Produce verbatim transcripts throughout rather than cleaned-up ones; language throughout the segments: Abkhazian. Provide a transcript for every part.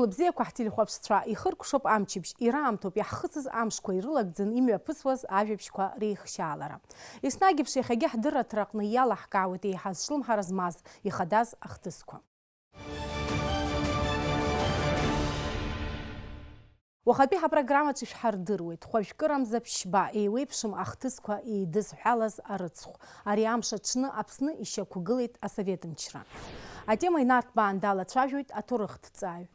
Лыбзиақәа ҳтелехәаԥшцәа, ихыркәшоуп амчыбжь, ираамҭоуп иаҳхысыз амшқәа ирылагӡаны имҩаԥысуаз ажәабжьқәа реихшьаалара. Еснагь еиԥш, иахьагьы ҳдырраҭараҟны иалаҳкаауеит еиҳа зҿлымҳара змаз, ихадаз ахҭысқәа. Уахатәи ҳапрограммаҿы ишәҳардыруеит, хәажәкырамза ԥшьба еиуеиԥшым ахҭысқәа еидызҳәалаз арыцхә. Ари амш аҽны Аԥсны ишьақәгылеит асовет мчра. Атема инарҭбаан далацәажәоит аҭоурыхҭҵааҩ.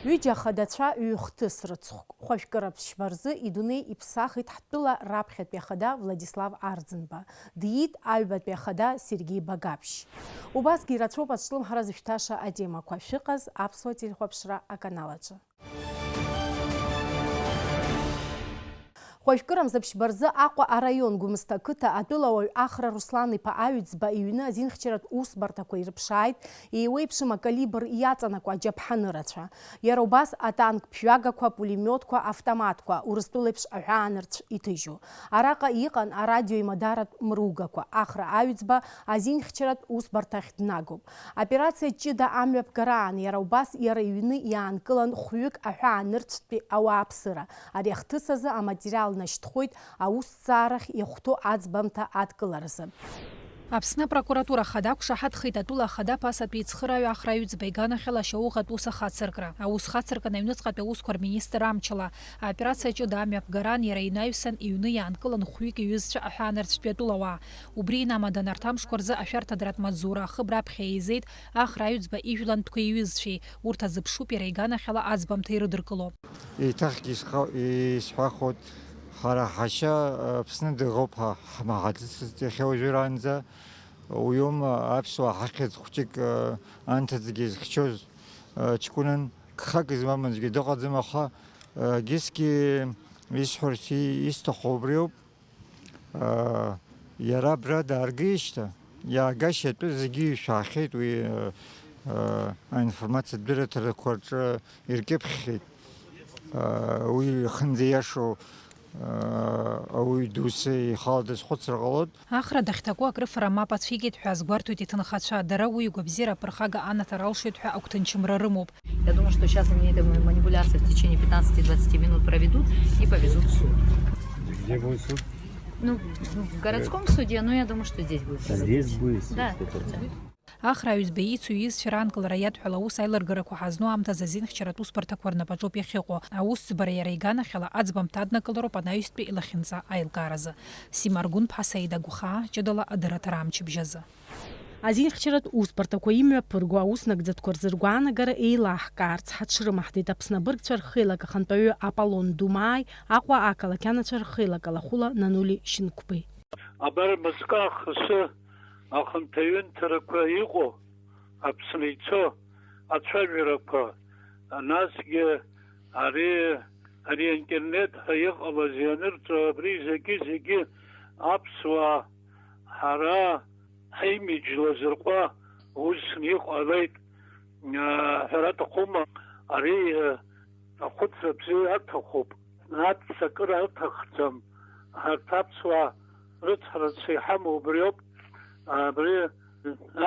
Ҩыџьа ахадацәа ҩ-хҭыс рыцхәк, хәажәкыра ԥшьба рзы идунеи иԥсахит ҳтәыла раԥхьатәи ахада Владислав Арӡынба, диит аҩбатәи ахада Сергеи Багаԥшь. Убасгьы ирацәоуп азҿлымҳара зышәҭаша атемақәа, шәыҟаз аԥсуа телехәаԥшра аканал аҿы. Хәажәкырамза ԥшьба рзы Аҟәа араион Гәымсҭа ақыҭа атәылауаҩ Ахра Руслан-иԥа Аҩӡба иҩны азинхьчаратә усбарҭақәа ирыԥшааит еиуеиԥшым акалибр иаҵанакуа аџьаԥҳаны рацәа. Иара убас атанк ԥжәагақәа, пулемиотқәа, автоматқәа, Урыстәыла еиԥш аҳәаанырцә иҭыжьу. Араҟа иҟан арадио имадаратә мругақәа. Ахра Аҩӡба азинхьчаратә усбарҭахь днагоуп. Аоперациа ҷыда амҩаԥгараан иара убас иара иҩны иаанкылан хәҩык аҳәаанырцәтәи ауааԥсыра. Ари ахҭыс азы аматериал нашьҭхоит аусҭҵаарахь иахәҭоу аӡбамҭа адкыларазы. Аԥсны апрокуратура ахада ақәшаҳаҭхеит атәыла ахада ԥасатәи ицхырааҩ Ахра Аҩӡба иганахьала ашьауӷатә ус ахацыркра. Аус хацыркын аҩныҵҟатәи аусқәа рминистр амчала. Аоперациа ҷыда амҩаԥгараан иара инаҩсан иҩны иаанкылан хәҩык иҩызцәа аҳәаанырцәтәи атәылауаа. Убри инамадан арҭ амшқәа рзы ашәарҭадратә маҵзура ахыбра аԥхьа еизеит Ахра Аҩӡба ижәлантәқәеи иҩызцәеи, урҭ азыԥшуп иара иганахьала аӡбамҭа ирыдыркыло. Еиҭахгьы исха-, исҳәахуеит, ҳара ҳашьа, Аԥсны дыҟоуп ҳәа ҳмаҳаӡацызт иахьа уажәраанӡа. Уиоума аԥсуаа ҳахьӡ хәҷык, анҭыҵгьы зхьчоз, ҷкәынан гхак измам аӡәгьы дыҟаӡам, аха, егьысгьы исҳәарц исҭаху убриоуп. Иара абра дааргеижьҭеи, иаагашьа атәы зегьы ишәаахьеит, уи аинформациатә дырраҭарақәа рҿы иркьыԥхьхьеит. Уи ихынӡаиашоу ауаҩы досу ихала дазхәыцыр ҟалоит. Ахра дахьҭаку акрыфара мап ацәикит ҳәа азгәарҭоит иҭынхацәа, дара уи игәабзиара аԥырхага анаҭар алшоит ҳәа агәҭынчымра рымоуп. Я думаю, что сейчас они эту манипуляцию в течение пятнадцати-двадцати минут проведут и повезут в суд. Где будет суд? Ну, в городском суде, но я думаю, что здесь будет проведен. Здесь будет суд, да, сто процентов. Ахра Аҩӡба ицу иҩызцәа раанкылара иадҳәала аус аилыргарақәа ҳазну аамҭазы азинхьчаратә усбарҭақәа рнапаҿоуп иахьыҟоу. Аусӡбара иара иганахьала аӡбамҭа аднакылароуп анаҩстәи илахьынҵа аилкааразы. Сима Аргәынԥҳа, Саида Гәхаа, ҷыдала адырраҭара амчыбжь азы. Азинхьчаратә усбарҭақәа имҩаԥырго аус нагӡатәқәа рзы ргәаанагара еилаҳкаарц ҳаҽрымаҳдеит Аԥсны абыргцәа рхеилак ахантәаҩы Аполлон Думааи Аҟәа ақалақь анацәа рхеилак алахәыла Нанули Шьынқәбеи. Абар мызкы ахысы ахантәаҩынҭарақәа иҟоу, Аԥсны ицо ацәажәарақәа, насгьы ари, ари аинтернет ҳәа иҟалаз ианырҵо, абри зегьы-зегьы аԥсуаа ҳара ҳимидж лазырҟәа усны иҟалеит, ҳәара аҭахума? Ари ахәыцра бзиа аҭахуп. Аццакыра аҭахӡам. Ҳарҭ аԥсуаа рыцҳарас иҳамоу убриоуп. Абри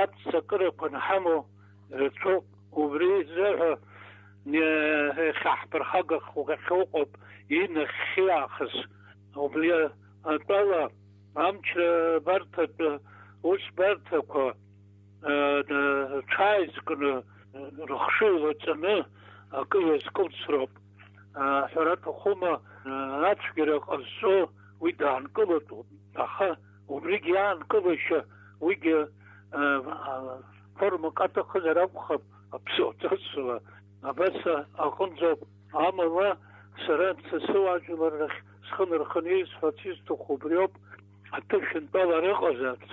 аццакырақәа анҳамоу рацәоуп. Убри изыҳәа, иахьа ҳԥырхагахьоу уҟоуп инахьхьи аахыс. Убри атәала, амчра барҭатә усбарҭақәа, э, рҽааизкны, рыхшыҩ лаҵаны акы иазкылсроуп. Э, ҳәара аҭахума, э, ацәгьара ҟазҵо уи даанкылатәуп. Аха убригь иаанкылашьа уигьы, э, а, формак аҭахызар акәхап, аԥсуа ҵасла. Абас аҟынӡоуп. Амала, сара сасу ажәлар рахь схы нырханы исҳәарц исҭаху убриоуп, аҭышәынтәалара ыҟазарц,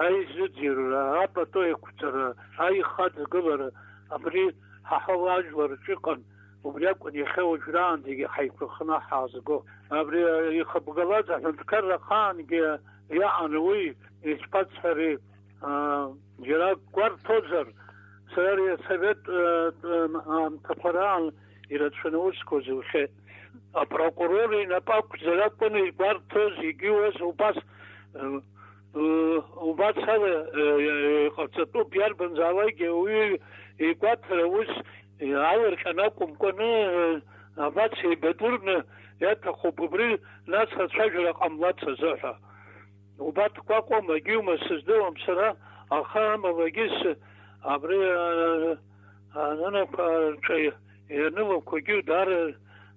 аизыӡырҩра, апату еиқәҵара, аихаҵгылара, абри ҳа ҳауаажәлар рҿы ыҟан, убри акәын иахьа уажәраанӡагьы ҳаиқәырханы ҳаазго. Абри ихыбгалаз аҳәынҭқарра ахаангьы иаҟан уи, ишԥасҳәари, аа, џьара гәарҭозар, сара ари асовет, аа, аамҭақәа раан ирацәаны аусқәа зухьеит. Апрокурор инапы ақәзар акәын игәарҭоз, егьиуаз убас, ыы, ыы, убас ала, ыы, иҟаҵатәуп, иарбанзаалакгьы ауаҩы игәаҭара ус Иаалырҟьаны акәымкәаны, абас еибадырны иаҭахуп, убри нас ацәажәара ҟамлац азыҳәа. Убарҭқәа акәым, агьиума сыздыруам сара, аха амалагьы с-, абри, а, анынақәа рҿы ианылақәагьы даара,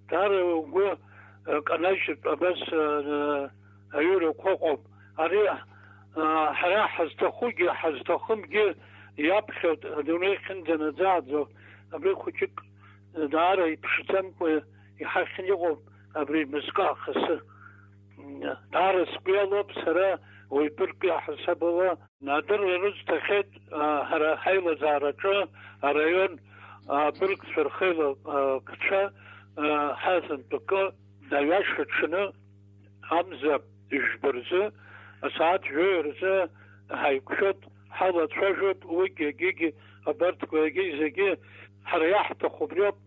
даара угәы, а, канажьыртә абас, а, аҩырақәа ыҟоуп. Ари, а, ҳара ҳазҭахугьы ҳазҭахымгьы иаԥхьоит, адунеи ахьынӡанаӡааӡо абри хәыҷык даара иԥшӡамкәа иҳахьын иҟоуп абри мызкы аахысы. Даара сгәы иалоуп сара уаҩ быргк иаҳасабала. Адырра рызҭахьеит, а, ҳара ҳаилазаараҿы араион, а, абыргцәа рхеилакцәа, а, ҳазынтәыкы аҩаша ҽны амза жәба рзы, асааҭ жәаҩа рзы ҳаиқәшәоит, ҳалацәажәоит, уигьы егьигьы абарҭқәа егьи зегьы ҳара иаҳҭаху убриоуп,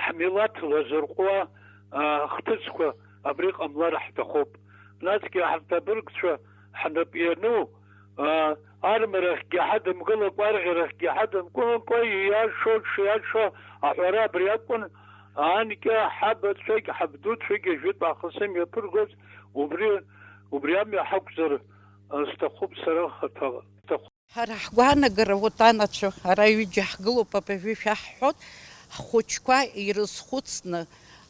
ҳмилаҭ лазырҟәуа, а, хҭысқәа абри ҟамлар ҳҭахуп. Насгьы ҳарҭ абыргцәа ҳнап иану, а, армарахьгьы ҳадымгылакәа, арӷьарахьгьы ҳадымкылакәа, ииашоу дшиашоу аҳәара абри акәын, анкьа ҳабацәагь ҳабдуцәагь жәытә аахыс имҩаԥыргоз убри, убри амҩа ҳақәзар, а, сҭахуп сара хаҭала. Ҳара ҳгәаанагара, вот, анацәа, ара ҩыџьа ҳгылоуп, абыржәы шәаҳҳәоит, ҳхәыҷқәа ирызхәыцны,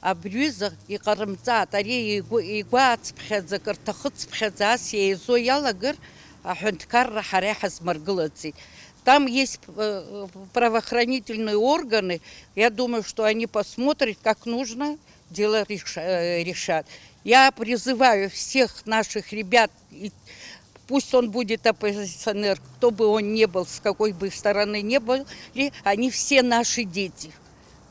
абри ҩыза иҟарымҵааит, ари игәы, игәы ацыԥхьаӡа, акыр ҭахыцыԥхьаӡа ас еизо иалагар, аҳәынҭқарра ҳара иҳазмыргылаӡеит. Там есть, э, правоохранительные органы, я думаю, что они посмотрят, как нужно, дело реш-, э, решат. Я призываю всех наших ребят, и пусть он будет оппозиционер, кто бы он ни был, с какой бы стороны ни были, они все наши дети.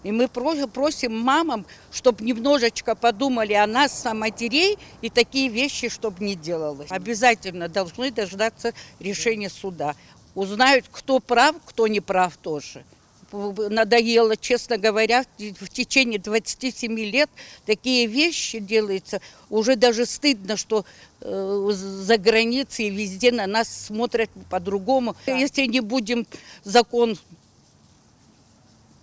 И мы про-, просим мамам, чтоб немножечко подумали о нас, о матерей, и такие вещи, чтоб не делалось. Обязательно должны дождаться решения суда. Узнают, кто прав, кто не прав тоже. Надоело, честно говоря, в течение двадцати семи лет такие вещи делаются. Уже даже стыдно, что, э, за границей везде на нас смотрят по-другому. Да. Если не будем закон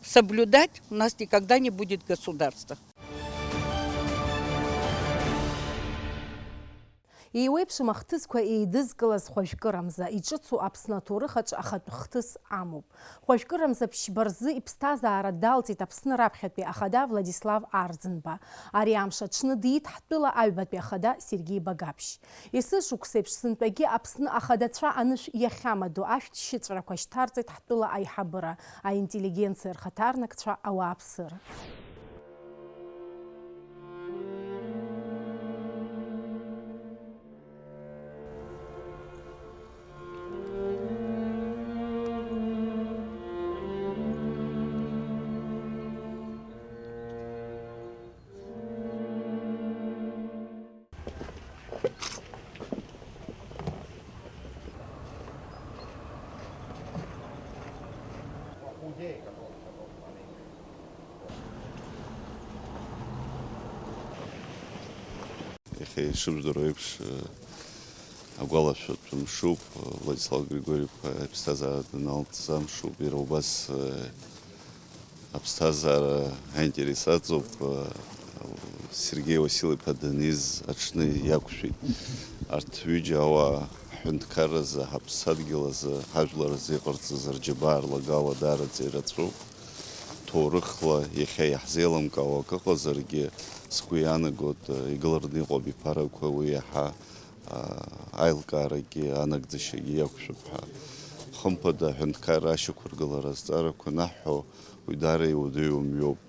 соблюдать, у нас никогда не будет государства. Еиуеиԥшым ахҭысқәа еидызкылаз хәажәкырамза иҿыцу Аԥсны аҭоурых аҿы ахатә хҭыс амоуп. Хәажәкырамза ԥшьба рзы иԥсҭазаара далҵит Аԥсны раԥхьатәи ахада Владислав Арӡынба. Ари амш аҽны диит ҳтәыла аҩбатәи ахада Сергеи Багаԥшь. Есышықәсеиԥш сынтәагьы Аԥсны ахадацәа анышә иахьамадоу ашәҭшьыҵәрақәа шьҭарҵеит ҳтәыла аиҳабыра, аинтеллигенциа рхаҭарнакцәа, ауааԥсыра. Иахьа ишыбдыруа еиԥш, агәалашәатә мшуп, Владислав Григорий-иԥа иԥсҭазаара даналҵыз амшуп, иара убас, аԥсҭазаара аинтерес аҵоуп, Сергеи Уасил-иԥа даниз аҽны иақәшәеит. Арҭ ҩыџьа ауаа ҳҳәынҭқарразы, ҳаԥсадгьыл азы, ҳажәлар азы иҟарҵаз рџьабаа рлагала даараӡа ирацәоуп. Ҭоурыхла иахьа иаҳзеилымкаауа акы ыҟазаргьы, сгәы иаанагоит, игылараны иҟоу абиԥарақәа уи иаҳа, а, аилкаарагьы анагӡашьагьы иақәшәап ҳәа. Хымԥада, аҳәынҭқарра ашьақәыргылара азҵаарақәа анаҳҳәо, уи даара иуадаҩу мҩоуп.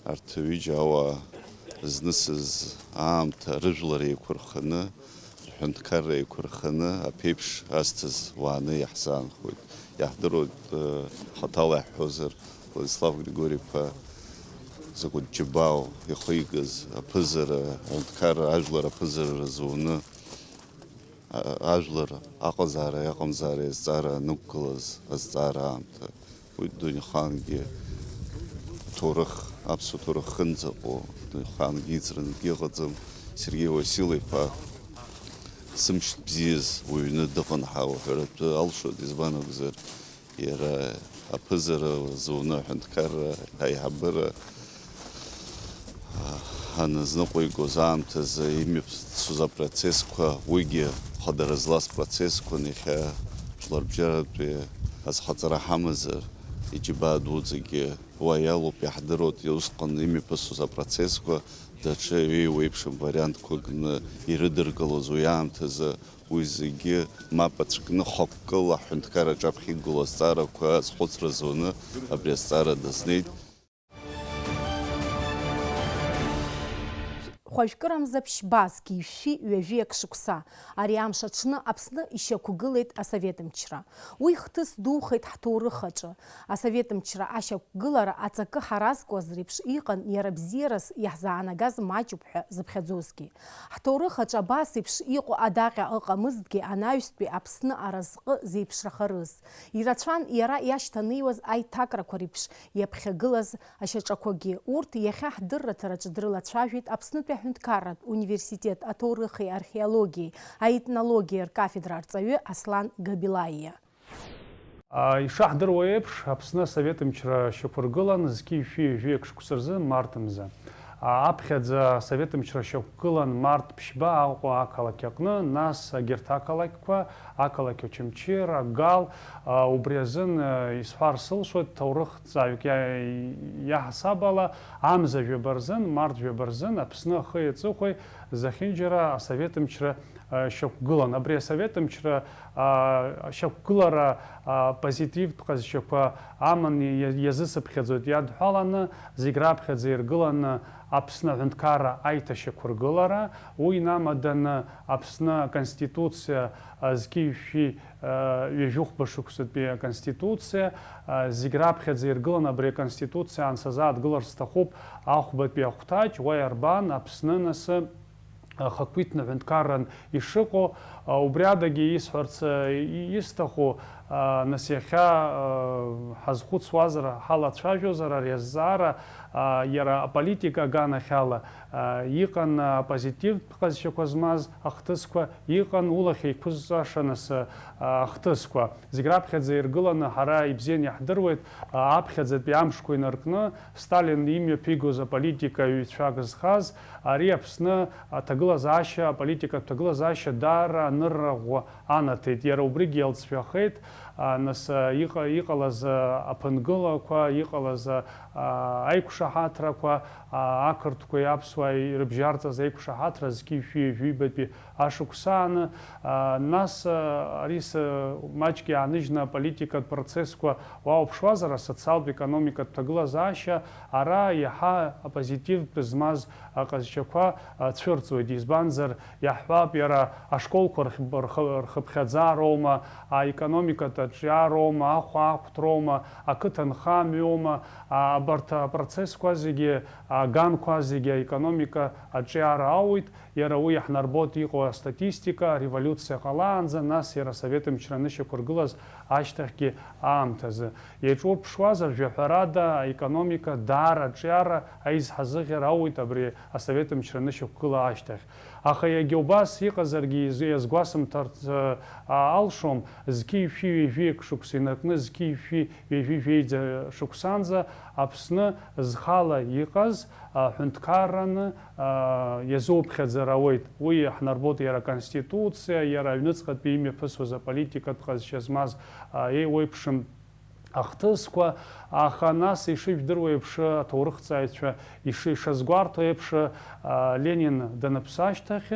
Арҭ ҩыџьа ауаа знысыз аамҭа рыжәлар еиқәырханы, рҳәынҭқарра еиқәырханы аԥеиԥш азҭаз уааны иаҳзаанхоит. Иаҳдыруеит, э, хаҭала иаҳҳәозар, Владислав Григорий-иԥа закәытә џьабаау ихы игыз аԥызара, аҳәынҭқарра, ажәлар аԥызара рзуны, а-, ажәлар аҟазаара иаҟамзаара азҵаара анықәгылаз азҵаара аамҭа. Уи дунеихаангьы аҭоурых, аԥсуа ҭоурых хынӡаҟоу дунеихаангьы иӡраны акгьы ыҟаӡам. Сергеи Уасил-иԥа зымш бзиаз уҩны дыҟан ҳәа уҳәаратәы алшоит, избан акәзар, иара Аԥызара зуны аҳәынҭқарра аиҳабыра аназныҟәигоз аамҭазы имҩаԥсоз апроцессқәа, уигьы хадара злаз процессқәан, иахьа жәларбжьаратәи азхаҵара ҳамазар, иџьабаа дуӡӡагьы уа иалоуп, иаҳдыруеит, усҟан имҩаԥысуаз апроцессқәа даҽа еиуеиԥшым вариантқәа кны ирыдыркылоз уи аамҭазы, уи зегьы мап ацәкны, хықәкыла аҳәынҭқарра аҿаԥхьа иқәгылоу азҵаарақәа, азхәыцра зуны абри азҵаара дазнеит. Хәажәкырамза ԥшьба зқьи жәшәи ҩажәи ак шықәса, ари амш аҽны Аԥсны ишьақәгылеит асовет мчра. Уи хҭыс духеит ҳҭоурых аҿы. Асовет мчра ашьақәгылара аҵакы ҳаразкуаз реиԥш иҟан иара бзиарас иаҳзаанагаз маҷуп ҳәа зыԥхьаӡозгьы. Ҳҭоурых аҿы абас еиԥш иҟоу адаҟьа ыҟамызҭгьы анаҩстәи Аԥсны аразҟы зеиԥшрахарыз. Ирацәан иара иашьҭанеиуаз аиҭакрақәа реиԥш иаԥхьагылаз ашьаҿақәагьы. Урҭ иахьа ҳдырраҭараҿы дрылацәажәеит Аԥснытәи аҳәынҭқарратә университет аҭоурыхи археологиеи, аетнологиеи ркафедра арҵаҩы Аслан Габилаиа. Ишаҳдыруа еиԥш, Аԥсны асовет мчра шьақәыргылан зқьи жәшәи ҩажәи ак шықәса рзы, март мза. Аԥхьаӡа асовет мчра шьақәгылан март ԥшьба Аҟәа ақалақь аҟны, нас егьырҭ ақалақьқәа, ақалақь Очамчыра, Гал, убри азын исҳәар сылшоит, ҭоурыхҭҵааҩык иаҳасаб ала, амза жәаба рзын, март жәаба рзын Аԥсны ахи аҵыхәеи зехьынџьара асовет мчра шьақәгылан. Абри асовет мчра шьақәгылара позитивтә ҟазшьақәа аман иазысыԥхьаӡоит иадҳәаланы, зегь раԥхьаӡа иргыланы Аԥсны аҳәынҭқарра аиҭашьақәыргылара, уи инамаданы Аԥсны аконституциа зқьи жәшәи ҩажәихәба шықәсатәи аконституциа, зегь раԥхьаӡа иргыланы абри аконституциа аан сазааҭгыларц сҭахуп ахәбатәи ахәҭаҷ, уа иарбан Аԥсны анасы ахақәиҭны ҳәынҭқарран ишыҟоу, убри адагьы исҳәарц исҭаху, нас иахьа ҳазхәыцуазар, ҳалацәажәозар, ари азҵаара иара аполитика аганахьала иҟан апозитивтә ҟазшьақәа змаз ахҭысқәа, иҟан улахь еиқәызҵаша нас ахҭысқәа. Зегь раԥхьаӡа иргыланы ҳара ибзианы иаҳдыруеит, аԥхьаӡатәи амшқәа инаркны, Сталин имҩаԥигоз аполитика ҩцәак зхаз, ари Аԥсны аҭагылазаашьа, аполитикатә ҭагылазаашьа даара анырра ӷәӷәа анаҭеит. Иара убригьы иалҵшәахеит, а, нас, а, иҟа-, иҟалаз, а, аԥынгылақәа, иҟалаз, а, а, аиқәшаҳаҭрақәа, а, ақырҭқәеи аԥсуааи рыбжьарҵаз аиқәшаҳаҭра зқьи жәшәи ҩажәи ҩбатәи ашықәсааны, а, нас, а, ари с-, маҷк иааныжьны аполитикатә процессқәа уаауԥшуазар, асоциалтә-економикатә ҭагылазаашьа ара иаҳа апозитивтә змаз аҟазшьақәа, а, цәырҵуеит, избанзар, иаҳҳәап, иара ашколқәа рхь-, рхы-, рхыԥхьаӡароума, аекономикатә аҿиароума, ахәаахәҭроума, ақыҭанхамҩоума, а, абарҭ апроцессқәа зегьы, аганқәа зегьы аекономика аҿиара ауит, иара уи иаҳнарбоит иҟоу астатистика, ареволиуциа ҟалаанӡа, нас иара асовет мчра анышьақәыргылаз ашьҭахьгьы аамҭазы. Еиҿурԥшуазар, жәаҳәарада, аекономика даара аҿиара аизҳазыӷьара ауит абри асовет мчра анышьақәгыла ашьҭахь. Аха иагьа убас иҟазаргьы из-, иазгәасымҭарц, э, а-, алшом, зқьи жәшәи ҩажәи ак шықәса инаркны зқьи жәшәи ҩажәи жәеиза шықәсанӡа Аԥсны зхала иҟаз, а, ҳәынҭқарраны, а, иазуԥхьаӡар ауеит. Уи иаҳнарбоит иара аконституциа, иара аҩныҵҟатәи имҩаԥысуаз аполитикатә ҟазшьа змаз, а, еиуеиԥшым ахҭысқәа, аха нас, ишыжәдыруа еиԥш, аҭоурыхҭҵааҩцәа иши-, ишазгәарҭо еиԥш, а, Ленин даныԥсы ашьҭахь,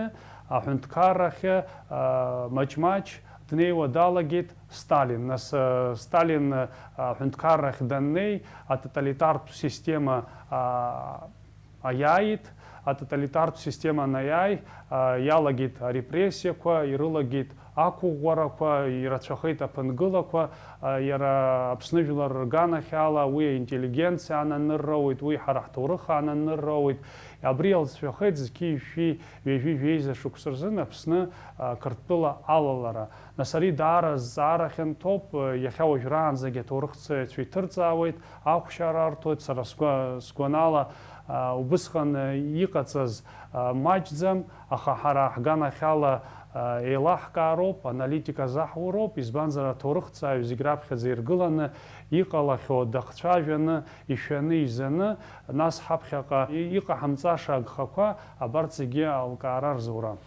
аҳәынҭқаррахь, а, маҷ-маҷ днеиуа далагеит Сталин. Нас, а, Сталин, а, аҳәынҭқаррахь даннеи, атоталитартә система, а, аиааит, атоталитартә система анаиааи, а, иалагеит арепрессиақәа, ирылагеит ақәыӷәӷәарақәа, ирацәахеит аԥынгылақәа, а, иара Аԥсны жәлар рганахьала уи аинтеллигенциа аананырроуеит, уи ҳара ҳҭоурых аананырроуеит. Абри иалҵшәахеит зқьи жәшәи ҩажәи жәеиза шықәса рзын Аԥсны, а, Қырҭтәыла алалара. Нас ари даара зҵаара хьанҭоуп, иахьа уажәраанӡагьы аҭоурыхҭҵаҩцәа иҭырҵаауеит, ахәшьара арҭоит, сара сгәа-, сгәанала, а, убысҟан, а, иҟаҵаз, а, маҷӡам, аха ҳара ҳганахьала, Еилаҳкаароуп, аналитика заҳуроуп, избанзар, аҭоурыхҭҵааҩ зегь раԥхьаӡа иргыланы иҟалахьоу дахцәажәаны, ишәаны, изаны, нас ҳаԥхьаҟа иҟаҳамҵаша агхақәа абарҭ зегьы алкаара рзура.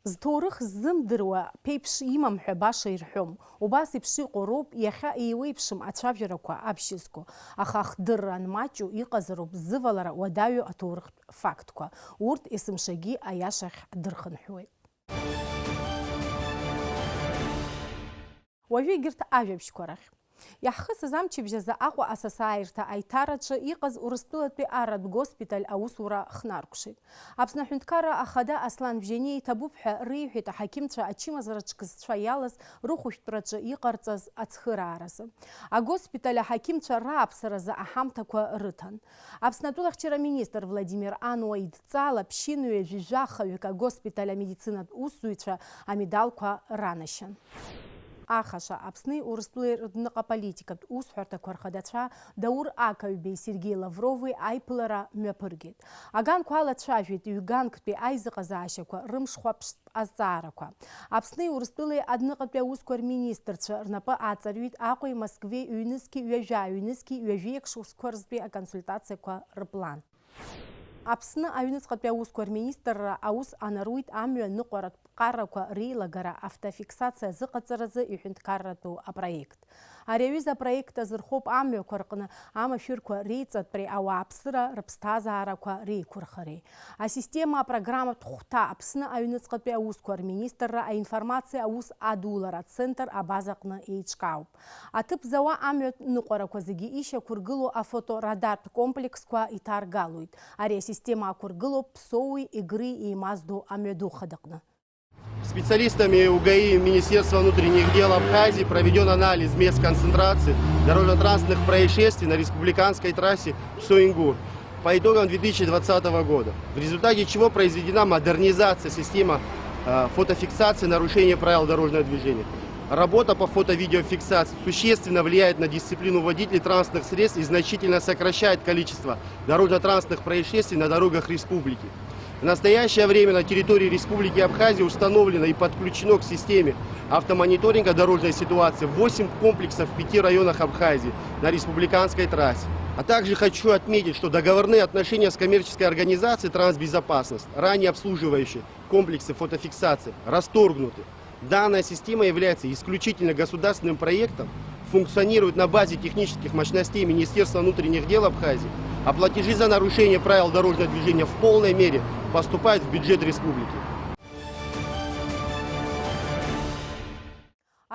Зҭоурых ззымдыруа ԥеиԥш имам ҳәа баша ирҳәом. Убас еиԥш иҟоу роуп иахьа еиуеиԥшым ацәажәарақәа абжьызго, аха ахдырра анмаҷу иҟазароуп зывалара уадаҩу аҭоурыхтә фактқәа. Урҭ есымшагьы аиашахь дырхынҳәуеит. Уажәы егьырҭ ажәабжьқәа рахь. Иаҳхысыз амчыбжь азы Аҟәа асасааирҭа аиҭараҿы иҟаз Урыстәылатәи арратә госпиталь аусура хнаркәшеит. Аԥсны Аҳәынҭқарра Ахада Аслан Бжьаниа иҭабуп ҳәа реиҳәеит аҳақьымцәа ачымазара ҿкызцәа иалаз рыхәышәтәраҿы иҟарҵаз ацхырааразы. Агоспиталь аҳақьымцәа рааԥсаразы аҳамҭақәа рыҭан. Аԥсны атәылахьчара министр Владимир Ануа идҵала ԥшьынҩажәи жәахаҩык агоспиталь амедицинатә усзуҩцәа амедалқәа ранашьан. Ахаша Аԥсни Урыстәылеи рыдныҟа политикатә усҳәарҭақәа рхадацәа Даур Акаҩбеи Сергеи Лаврови аиԥылара мҩаԥыргеит. Аганқәа алацәажәеит ҩганктәи аизыҟазаашьақәа рымшхәаԥштә азҵаарақәа. Аԥсни Урыстәылеи адныҟатәи аусқәа рминистрцәа рнапы аҵарҩит Аҟәеи Москвеи ҩнызқьи ҩажәа, ҩнызқьи ҩажәеи шықәсқәа рзтәи аконсультациақәа рплан. Аԥсны аҩныҵҟатәи аусқәа рминистрра аус анаруит амҩа ныҟәаратә ԥҟарақәа реилагара автофиксациа азыҟаҵаразы иҳәынҭқарратәу апроект. Ари аҩыза апроект азырхоуп амҩақәа рҟны амашәырқәа реиҵатәреи ауааԥсыра рыԥсҭазаарақәа реиқәырхареи. Асистема апрограмматә хәҭа Аԥсны аҩныҵҟатәи аусқәа рминистрра аинформациа аус адулара ацентр абазаҟны еиҿкаауп. Аҭыԥ зауа амҩатә ныҟәарақәа зегьы ишьақәыргылоу афоторадарратә комплексқәа иҭаргалоит. Ари асистема ақәыргылоуп Ԥсоуи Егри еимаздоу амҩаду хадаҟны. Специалистами УГАИ Министерства внутренних дел Абхазии проведён анализ мест концентрации дорожно-транспортных происшествий на республиканской трассе Псо-Ингур по итогам две тысячи двадцатого года, в результате чего произведена модернизация системы, э, фотофиксации нарушения правил дорожного движения. Работа по фото-видеофиксации существенно влияет на дисциплину водителей транспортных средств и значительно сокращает количество дорожно-транспортных происшествий на дорогах республики. В настоящее время на территории Республики Абхазия установлено и подключено к системе автомониторинга дорожной ситуации восемь комплексов в пяти районах Абхазии на республиканской трассе. А также хочу отметить, что договорные отношения с коммерческой организацией «Трансбезопасность», ранее обслуживающей комплексы фотофиксации, расторгнуты. Данная система является исключительно государственным проектом, функционирует на базе технических мощностей Министерства внутренних дел Абхазии, а платежи за нарушение правил дорожного движения в полной мере поступают в бюджет республики.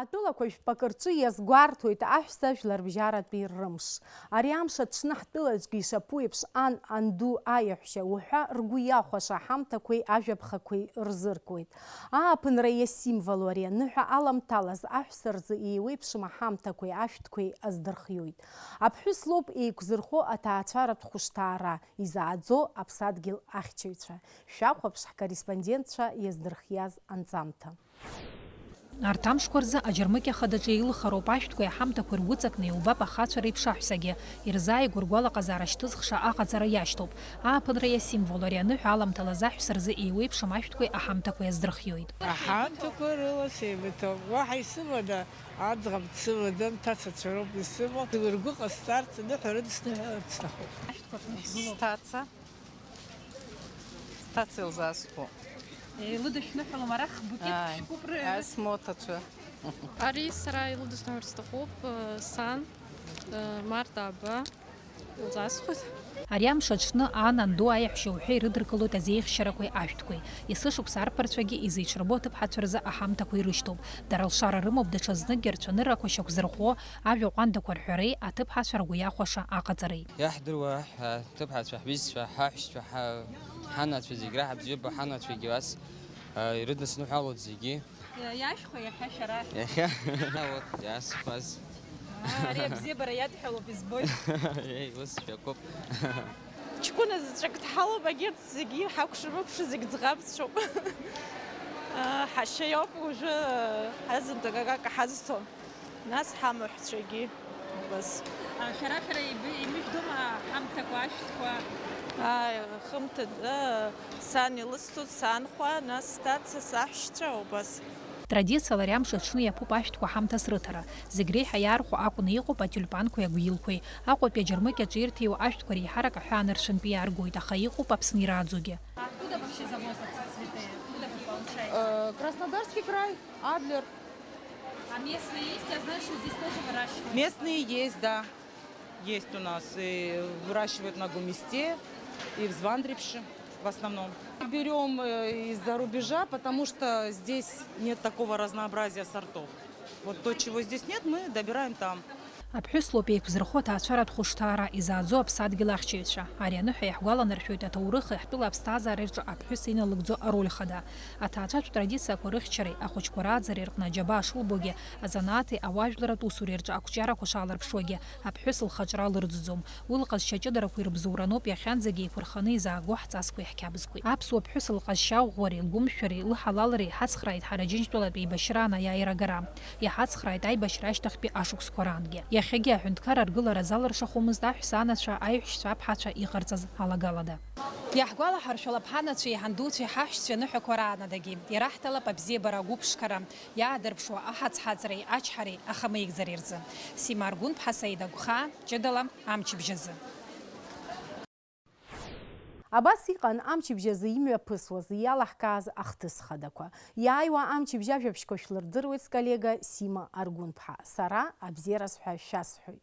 Атәылақәа жәпакы рҿы иазгәарҭоит аҳәса жәларбжьаратәи рымш. Ари амш аҽны ҳтәылаҿгьы ишаԥу еиԥш, ан, анду, аиаҳәшьа уҳәа ргәы иахәаша аҳамҭақәеи ажәаԥхақәеи рзыркуеит. Ааԥынра иасимволу ари аныҳәа аламҭалаз аҳәса рзы еиуеиԥшым аҳамҭақәеи ашәҭқәеи аздырхиоит. Аԥҳәыс лоуп еиқәзырхо аҭаацәаратә хәышҭаара, изааӡо аԥсадгьыл ахьчаҩцәа. Шәахәаԥш ҳкорреспондентцәа иаздырхиаз анҵамҭа. Арҭ амшқәа рзы аџьармыкьа хадаҿы еилыхароуп ашәҭқәеи аҳамҭақәеи ргәыҵакны иубап ахацәа реиԥш аҳәсагьы. Ирзааигәоу ргәалаҟазаара шьҭызхша аҟаҵара иашьҭоуп. Ааԥынра иасимволу ари аныҳәа аламҭалаз аҳәса рзы еиуеиԥшым ашәҭқәеи аҳамҭақәеи аздырхиоит. Аҳамҭақәа рыла сеибыҭоуп. Уаҳа исымада, аӡӷаб дсымаӡам, ҭацацәа роуп исымоу. Ргәы ҟасҵарц, аныҳәа рыдысныҳәаларц сҭахуп. Сҭаца. Сҭаца илзаасхәо. Илыдышәныҳәалом, арахь букет Ааи. Шәкуп ры-, ас моҭацәа. Ари сара илыдысныҳәарц сҭахуп, э, сан, э, Марта Аба, илзаасхәоит. Ари амш аҽны ан, анду, аиаҳәшьа уҳәа ирыдыркылоит азеиӷьшьарақәеи ашәҭқәеи. Есышықәса арԥарцәагьы изеиҿырбо аҭыԥҳацәа рзы аҳамҭақәа ирышьҭоуп. Дара лшара рымоуп даҽазнык рцәаныррақәа шьақәзырӷәӷәо, ажәа ҟәандақәа рҳәареи аҭыԥҳацәа ргәы иахәаша аҟаҵареи. Иаҳдыруа аҳ-, аҭыԥҳацәа, ҳҩызцәа, ҳаҳәшьцәа, ҳа-, ҳанацәа зегь раҳа бзиоуба, ҳанацәагьы ас, а, ирыдысныҳәалоит зегьы. Иа-, иашәхәа иахьа шәара? Иахьа? Вот, иаасхәаз. Аа, ари абзиабара иадҳәалоуп, избоит. Еи, ус шәакәуп. Ҷкәына заҵәык дҳалоуп, агьырҭ зегьы ҳакәша-мыкәша зегь ӡӷабцәоуп. Аа, ҳашьа иоуп уажәы ҳазынтәык акака ҳазҭо. Нас ҳамаҳәцәагьы убас. Шәара-шәара еибы-, еимыжәдома аҳамҭақәа, ашәҭқәа? Ааи, хымҭа, ыы, сан илысҭоит, санхәа, нас сҭаца, саҳәшьцәа, убас. Традициала ари амш аҽны иаԥуп ашәҭқәа ҳамҭас рыҭара. Зегь реиҳа иаархәо акәны иҟоуп атиулиԥанқәеи агәилқәеи. Аҟәатәи аџьармыкьаҿы ирҭиуа ашәҭқәа реиҳарак аҳәаанырцәынтәи иааргоит, аха иҟоуп Аԥсны иаараӡогьы. Откуда вообще завозятся цветы? Откуда вы получаете? Э, Краснодарский край, Адлер. А местные есть? Я знаю, что здесь тоже выращивают. Местные есть, да. Есть у нас. И выращивают на Гумисте, и в Звандрипше в основном. Берём, э, из-за рубежа, потому что здесь нет такого разнообразия сортов. Вот то, чего здесь нет, мы добираем там. Аԥҳәыс лоуп еиқәзырхо аҭаацәаратә хәышҭаара, изааӡо аԥсадгьыл ахьчаҩцәа. Ари аныҳәа иаҳгәаланаршәоит аҭоурыхи ҳтәыла аԥсҭазаареи рҿы аԥҳәыс иналыгӡо ароль хада. Аҭаацәатә традициақәа рыхьчареи ахәыҷқәа рааӡареи рҟны аџьабаа шылбогьы, азанааҭи ауаажәларатә усуреи рҿы ақәҿиарақәа шааларԥшуагьы, аԥҳәыс лхаҿра лырӡӡом. Уи лҟазшьа ҷыдарақәа ирыбзоураноуп иахьанӡагьы еиқәырханы изааго ҳҵасқәеи ҳқьабзқәеи. Аԥсуа ԥҳәыс лҟазшьа ӷәӷәареи лгәымшәареи лыҳалалреи иҳацхрааит ҳара Џьынџьтәылатәи еибашьраан аиааира агара. Иҳацхрааит аибашьра ашьҭахьтәи ашықәсқәа раангьы. Иахьагьы аҳәынҭқар аргылара залыршахомызт аҳәсанацәа, аиҳәшьцәа аԥҳацәа иҟарҵаз алагалада. Иаҳгәалаҳаршәалап ҳанацәеи ҳандуцәеи ҳаҳәшьцәеи аныҳәақәа раанадагьы. Ираҳҭалап абзиабара агәыԥшқара, иаадырԥшуа аҳацҳаҵареи ачҳареи ахамеигӡареи рзы. Сима Аргәынԥҳа, Саида Гәхаа, ҷыдала, амчыбжь азы. Абас иҟан амчыбжь азы имҩаԥысуаз, иалаҳкааз ахҭыс хадақәа. Иааиуа амчыбжь ажәабжьқәа шәлырдыруеит сколлега Сима Аргәынԥҳа. Сара абзиараз ҳәа шәасҳәоит.